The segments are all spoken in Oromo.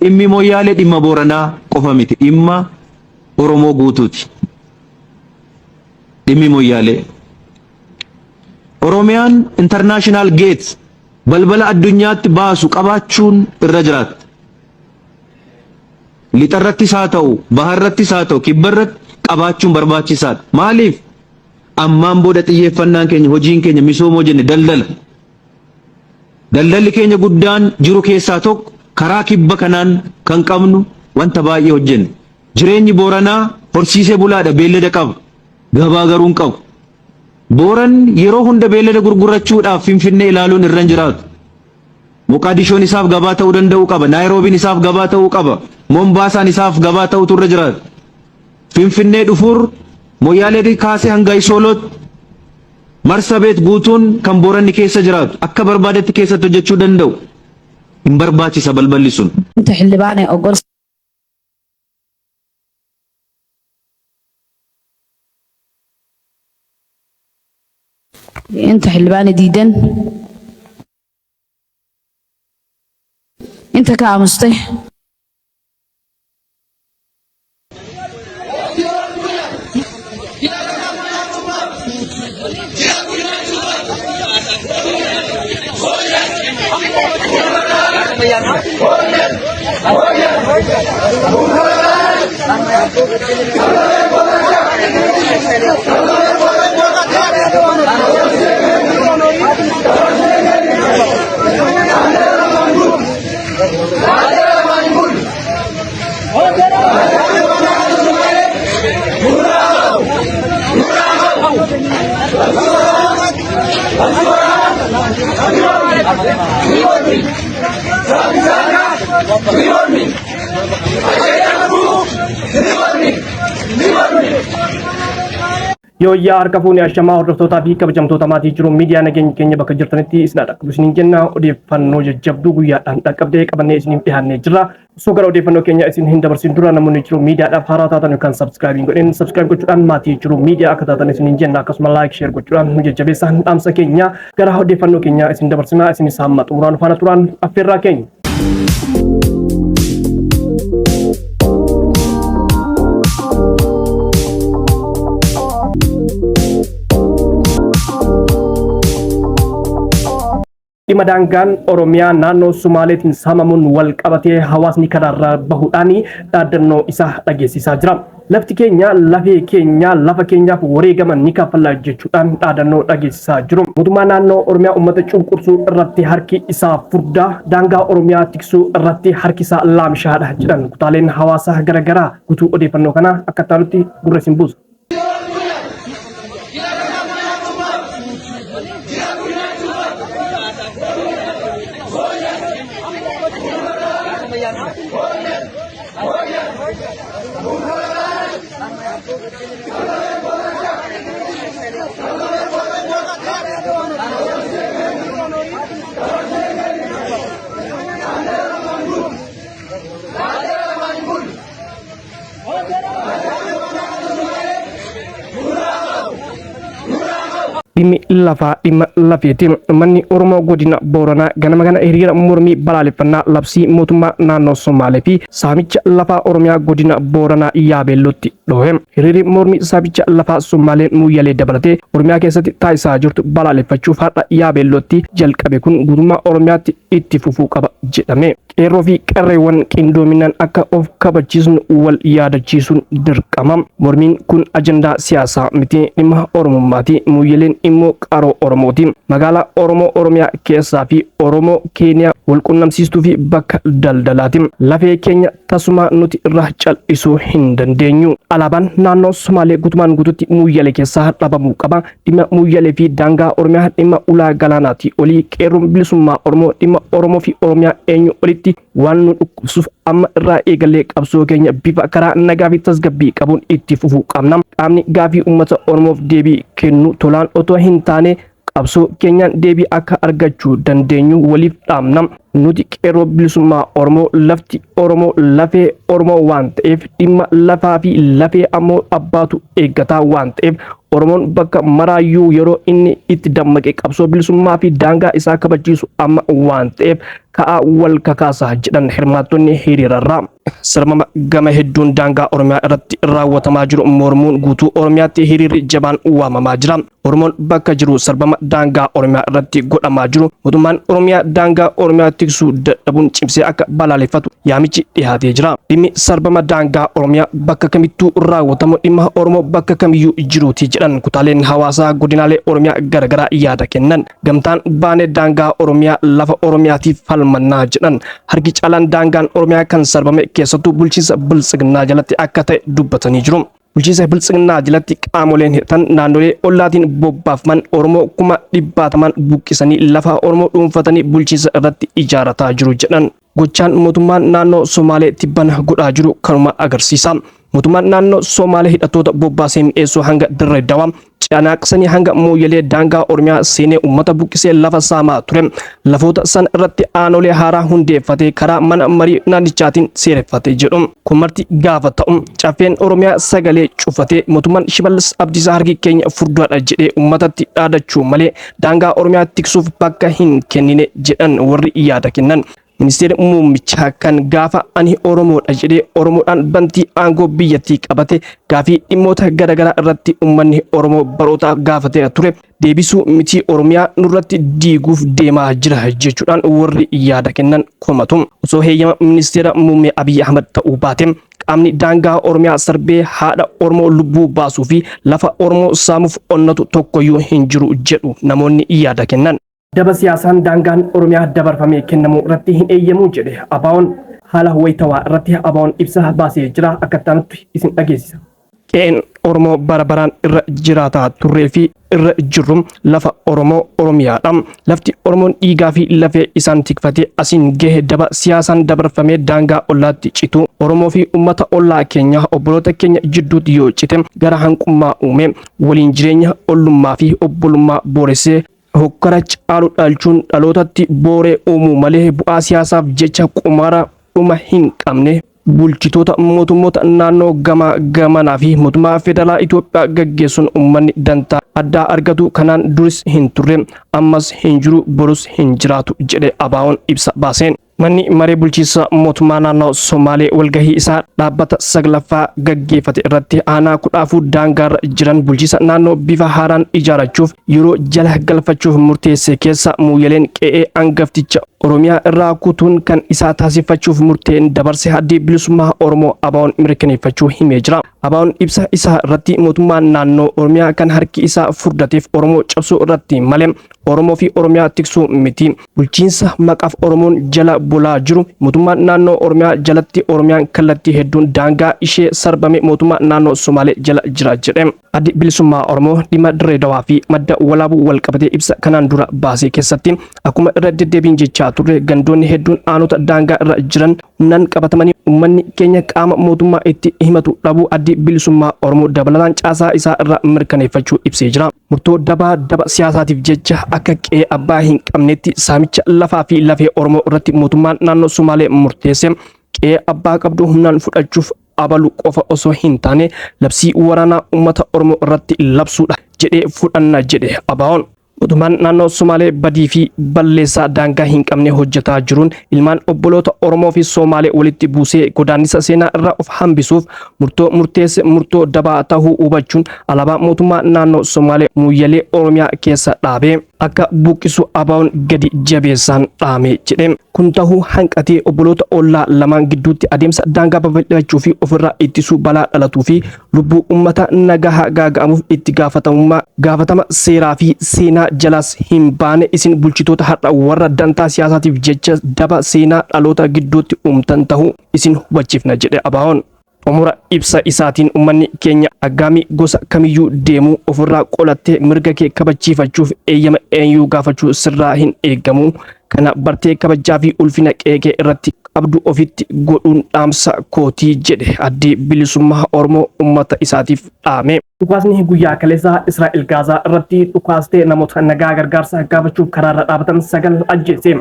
Dhimmi Moyyaalee dhimma Booranaa qofa miti, dhimma Oromoo guutuuti. Dhimmi Moyyaalee. Oromiyaan international gate balbala addunyaatti baasu qabaachuun irra jiraata. Lixarrattis haa ta'u, baharrattis haa ta'u, kibbarratti qabaachuun barbaachisaadha. Maaliif? Ammaan booda xiyyeeffannaan keenya, hojiin keenya misooma hojjenne daldala. Daldalli keenya guddaan jiru keessaa tokko karaa kibba kanaan kan qabnu wanta baay'ee hojjenne. Jireenyi Booranaa horsiisee bulaadha, beellada qaba. Gabaa garuu hin qabu. Booranni yeroo hunda beellada gurgurachuudhaaf Finfinnee ilaaluun irra hin jiraatu. Moqaadishoon isaaf gabaa ta'uu danda'uu qaba. Naayiroobiin isaaf gabaa ta'uu qaba. Mombaasaan isaaf gabaa ta'utu irra jiraata. Finfinnee dhufuur Moyyaalee kaasee hanga Isoolootti Marsabeet guutuun kan Booranni keessa jiraatu akka barbaadetti keessatti hojjechuu danda'u hin barbaachisa balballi sun. Inta xildhibaan ee ogol inta xildhibaan ee diidan inta ka aamustay. Yooyyaa harka fuunee ashamaa hordoftootaa fi kabajamtoota maatii jiru miidiyaa nageenya keenya bakka jirtanitti isin dhaqqabu isiniin jenna odeeffannoo jajjabduu guyyaadhaan dhaqqabdee qabannee isiniif dhiyaannee jirra. Osoo gara odeeffannoo keenya isin hin dabarsin dura namoonni jiru miidiyaadhaaf haaraa taatan yookaan subscribe hin godhin subscribe gochuudhaan maatii jiru miidiyaa akka taatan isiniin jenna akkasuma like share gochuudhaan nu jajjabeessaa dhaamsa keenya gara odeeffannoo keenya isin dabarsinaa isinis hamma xumuraan faana turaan affeerraa keenya. Dhimma daangaan Oromiyaa naannoo Sumaaleetiin saamamuun wal qabatee hawaasni karaarra bahuudhaan dhaaddannoo isaa dhageessisaa jira. Lafti keenya lafee keenya lafa keenyaaf wareegama ni kaffalla jechuudhaan dhaadannoo dhageessisaa jiru. Mootummaa naannoo Oromiyaa uummata cunqursuu irratti harki isaa furdaa daangaa Oromiyaa tiksuu irratti harki isaa laamshaadha jedhan kutaaleen hawaasaa garaagaraa guutuu odeeffannoo kanaa akka taanutti gurra isin buusa. Dhimmi lafaa dhimma lafeeti. Uummanni Oromoo godina Booranaa ganama kana hiriira mormii balaaleffannaa labsii mootummaa naannoo Somaalee fi saamicha lafaa Oromiyaa godina Booranaa Yaabeellootti dhohe. Hiriirri mormii saamicha lafaa Somaaleen Muuyyalee dabalatee Oromiyaa keessatti taasisaa jirtu balaaleffachuuf har'a Yaabeellootti jalqabe kun guutummaa Oromiyaatti itti fufuu qaba jedhame. Qeerroo fi qarreewwan qindoominaan akka of kabachiisnu wal yaadachiisuun dirqama. Mormiin kun ajandaa siyaasaa miti dhimma Oromummaati. Muuyyeleen immoo qaroo Oromooti. Magaalaa Oromoo Oromiyaa keessaa fi Oromoo Keeniyaa wal qunnamsiistuu fi bakka daldalaati. Lafee keenya tasumaa nuti irraa cal'isuu hin dandeenyu. Alaabaan naannoo Somaalee guutumaan guututti Muuyyalee keessaa dhabamuu qaba. Dhimma Muuyyalee fi daangaa Oromiyaa dhimma ulaa galaanaatii olii qeerroon bilisummaa Oromoo dhimma Oromoo fi Oromiyaa eenyu olitti waan nu dhukkubsuuf amma irraa eegallee qabsoo keenya bifa karaa nagaa fi tasgabbii qabuun itti fufuu qabna. Qaamni gaafii uummata Oromoof deebii kennu tolaan otoo hin taane qabsoo keenyaan deebii akka argachuu dandeenyu waliif dhaamna. Nuti qeerroo bilisummaa Oromoo lafti Oromoo lafee Oromoo waan ta'eef dhimma lafaa fi lafee ammoo abbaatu eeggataa waan ta'eef Oromoon bakka maraayyuu yeroo inni itti dammaqe qabsoo bilisummaa fi daangaa isaa kabachiisu amma waan ta'eef Ka'aa wal kakaasaa jedhan hirmaattonni hiriirarraa. Sarbama gama hedduun daangaa Oromiyaa irratti raawwatamaa jiru mormuun guutuu Oromiyaatti hiriirri jabaan waamamaa jira. Oromoon bakka jiru sarbama daangaa Oromiyaa irratti godhamaa jiru mootummaan Oromiyaa daangaa Oromiyaa tiksuu dadhabuun cimsee akka balaaleffatu yaamichi dhiyaatee jira. Dhimmi sarbama daangaa Oromiyaa bakka kamittuu raawwatamu dhimma Oromoo bakka kamiyyuu jiruuti jedhan kutaaleen hawaasaa godinaalee Oromiyaa garagaraa yaada kennan. Gamtaan baanee daangaa Oromiyaa lafa Oromiyaatiif falmannaa jedhan. Harki caalaan daangaan Oromiyaa kan sarbame keessattuu bulchiinsa Biltsiginnaa jalatti akka ta'e dubbatanii jiru. Bulchiinsa Biltsiginnaa jalatti qaamoleen hidhatan naannolee ollaatiin bobbaafaman Oromoo kuma dhibbaatamaan buqqisanii lafa Oromoo dhuunfatanii bulchiinsa irratti ijaarataa jiru jedhan. Gochaan mootummaan naannoo Somaalee tibbana godhaa jiru kanuma agarsiisa. Mootummaan naannoo Somaalee hidhattoota bobbaasee mi'eessuu hanga Dirree Dawaa, Cinaaqsanii hanga Mooyyalee daangaa Oromiyaa seenee uummata buqqisee lafa saamaa ture. Lafoota san irratti aanolee haaraa hundeeffatee karaa mana marii naannichaatiin seereffate jedhu. Kun marti gaafa ta'u caffeen Oromiyaa sagalee cufatee mootummaan Shimallis Abdiisaa harki keenya furdaadha jedhee uummatatti dhaadachuu malee daangaa Oromiyaa tiksuuf bakka hin kennine jedhan warri yaada kennan. Ministeerri muummichaa kan gaafa ani Oromoodha jedhee Oromoodhaan bantii aangoo biyyattii qabate gaafii dhimmoota garaagaraa irratti uummanni Oromoo barootaaf gaafatee ture deebisuu mitii Oromiyaa nurratti diiguuf deemaa jira jechuudhaan warri yaada kennan komatu. Osoo heeyyama ministeera muummee Abiy Ahmad ta'uu baate qaamni daangaa Oromiyaa sarbee haadha Oromoo lubbuu baasuu fi lafa Oromoo saamuuf onnatu tokkoyyuu hin jiru jedhu namoonni yaada kennan. Daba siyaasaan daangaan Oromiyaa dabarfamee kennamuu irratti hin eeyyamu jedhe ABOn. Haala waytawaa irratti ABOn ibsa baasee jira akka itti aanutti isin dhageessisa. Qe'een Oromoo bara baraan irra jiraataa turree fi irra jirru lafa Oromoo Oromiyaadha. Lafti Oromoon dhiigaa fi lafee isaan tikfatee asiin gahe daba siyaasaan dabarfamee daangaa ollaatti citu Oromoo fi uummata ollaa keenya obboloota keenya jidduutti yoo cite gara hanqummaa uume waliin jireenya ollummaa fi obbolummaa booressee hokkara caalu dhalchuun dhalootatti booree uumuu malee bu'aa siyaasaaf jecha qumaara dhuma hin qabne bulchitoota mootummoota naannoo gamaa gamanaa fi mootummaa federaalaa Itoophiyaa gaggeessuun uummanni dantaa addaa argatu kanaan duris hin turre ammas hin jiru borus hin jiraatu jedhe ABOn ibsa baaseen. Manni maree bulchiinsa mootummaa naannoo Somaalee walgahii isaa dhaabbata 9ffaa gaggeeffate irratti aanaa 14 daangaarra jiran bulchiinsa naannoo bifa haaraan ijaarachuuf yeroo jala galfachuuf murteesse keessa Mooyyaleen qe'ee angafticha Oromiyaa irraa kutuun kan isaa taasifachuuf murteen dabarse Addi Bilisummaa Oromoo ABOn mirkaneeffachuu himee jira. ABOn ibsa isaa irratti mootummaan naannoo Oromiyaa kan harki isaa furdateef Oromoo cabsuu irratti malee Oromoo fi Oromiyaa tiksuu miti. Bulchiinsa maqaaf Oromoon jala bulaa jiru mootummaan naannoo Oromiyaa jalatti Oromiyaan kallattii hedduun daangaa ishee sarbame mootummaa naannoo Somaalee jala jira jedhe. Addi Bilisummaa Oromoo dhimma Dirree Dawaa fi Madda Walaabuu walqabatee ibsa kanaan dura baasee keessatti akkuma irra deddeebiin jechaa turre gandoonni hedduun aanota daangaa irra jiran humnaan qabatamanii uummanni keenya qaama mootummaa itti himatu dhabuu Addi Bilisummaa Oromoo dabalataan caasaa isaa irraa mirkaneeffachuu ibsee jira. Murtoo dabaa daba siyaasaatiif jecha akka qe'ee abbaa hin qabneetti saamicha lafaa fi lafee Oromoo irratti mootummaan naannoo Sumaalee murteesse qe'ee abbaa qabdu humnaan fudhachuuf abalu qofa osoo hin taane labsii waraanaa uummata Oromoo irratti labsuudha jedhee fudhanna jedhe ABOn. Mootummaan naannoo Sumaalee badii fi balleessaa daangaa hin qabne hojjetaa jiruun ilmaan obboloota Oromoo fi Somaalee walitti buusee godaannisa seenaa irraa of hambisuuf murtoo murteesse murtoo dabaa tahuu hubachuun alaabaa mootummaa naannoo Somaalee Mooyyalee Oromiyaa keessa dhaabee akka buqqisu ABOn gadi jabeessaan dhaame jedhe. Kun tahuu hanqatee obboloota ollaa lamaan gidduutti adeemsa daangaa babal'ifachuu fi ofirraa ittisuu balaa dhalatuu fi lubbuu ummata nagahaa gaaga'amuuf itti gaafatamummaa gaafatama seeraa fi seenaa jalaas hin baane isin bulchitoota har'a warra dantaa siyaasaatiif jecha daba seenaa dhaloota gidduutti uumtan tahuu isin hubachiifna jedhe ABOn. Xumura ibsa isaatiin ummanni keenya aggaamii gosa kamiyyuu deemuu ofirraa qolattee mirga kee kabachiifachuuf eeyyama eenyuu gaafachuu sirraa hin eegamu. Kana bartee kabajaa fi ulfina qe'ee kee irratti qabdu ofitti godhuun dhaamsa kootii jedhe Addi Bilisummaa Oromoo ummata isaatiif dhaame. Dhukaasni guyyaa kaleessaa Israa'el Gaazaa irratti dhukaastee namoota nagaa gargaarsa gaafachuuf karaarra dhaabatan 9 ajjeese.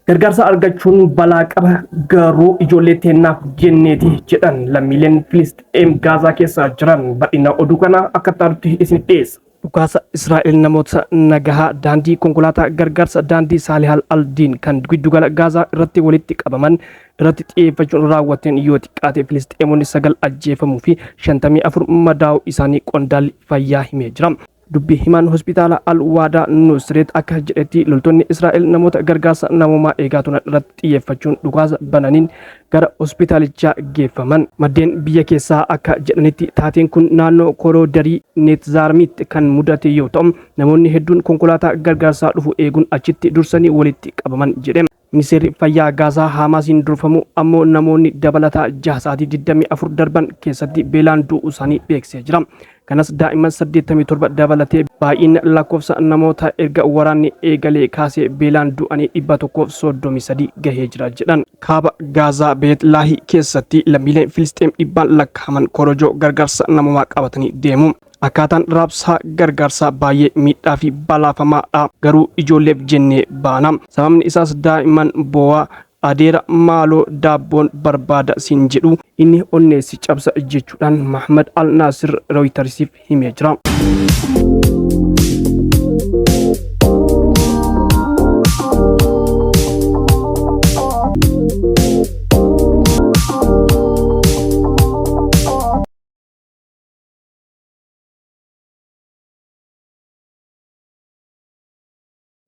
Gargaarsa argachuun balaa qaba garuu ijoollee teennaaf jenneeti jedhan lammiileen Filisxeem Gaazaa keessa jiran. Bal'ina oduu kana akka taanutti isin dhiyeessa. Dhukaasa Israa'el namoota nagahaa daandii konkolaataa gargaarsa daandii Saalihal Aldiin kan giddugala Gaazaa irratti walitti qabaman irratti xiyyeeffachuun raawwateen yoo xiqqaate Filisxeemonni 9 ajjeefamuu fi 54 madaa'uu isaanii qondaalli fayyaa himee jira. Dubbi himaan hospitaala Al-Waadaa Nusreet akka jedhetti loltoonni Israa'el namoota gargaarsa namoomaa eegaa turan irratti xiyyeeffachuun dhukaasa bananiin gara hospitaalichaa geeffaman. Maddeen biyya keessaa akka jedhanitti taateen kun naannoo Koroodarii Neetzaarmiitti kan mudate yoo ta'u, namoonni hedduun konkolaataa gargaarsaa dhufu eeguun achitti dursanii walitti qabaman jedhe. Ministeerri Fayyaa Gaazaa Haamaasiin durfamu ammoo namoonni dabalataa jaha sa'aatii 24 darban keessatti beelaan du'uu isaanii beeksisee jira. Kanas daa'imman 87 dabalatee baay'inna lakkoofsa namoota erga waraanni eegalee kaasee beelaan du'anii 133 gahee jira jedhan. Kaaba Gaazaa Beet Laahii keessatti lammiileen Filisxeem dhibbaan lakkaa'aman korojoo gargaarsa namoomaa qabatanii deemu. Akkaataan raabsaa gargaarsaa baay'ee miidhaa fi balaafamaadha. Garuu ijoolleef jennee baana. Sababni isaas daa'imman boo'aa adeera maaloo daabboon barbaada siin jedhu inni onnee si cabsa jechuudhaan Mahmad Al Naasir Rooytarsiif himee jira.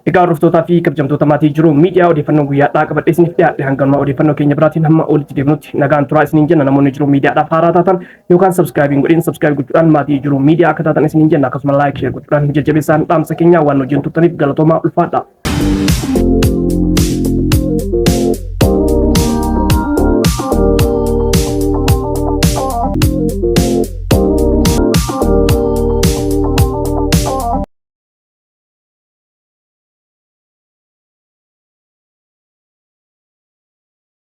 Egaa hordoftootaa fi kabajamtoota maatii jiru miidiyaa odeeffannoo guyyaadhaa qabadhee isiniif dhiyaadhe hanganumaa odeeffannoo keenya biraatiin hamma olitti deemnutti nagaan turaa isiniin jenna. Namoonni jiru miidiyaadhaaf haaraa taatan yookaan subscribe hin godhin subscribe gochuudhaan maatii jiru miidiyaa akka taatan isiniin jenna. Akkasuma like share gochuudhaan jajjabeessaan dhaamsa keenya waan wajjin turtaniif galatoomaa, ulfaadha.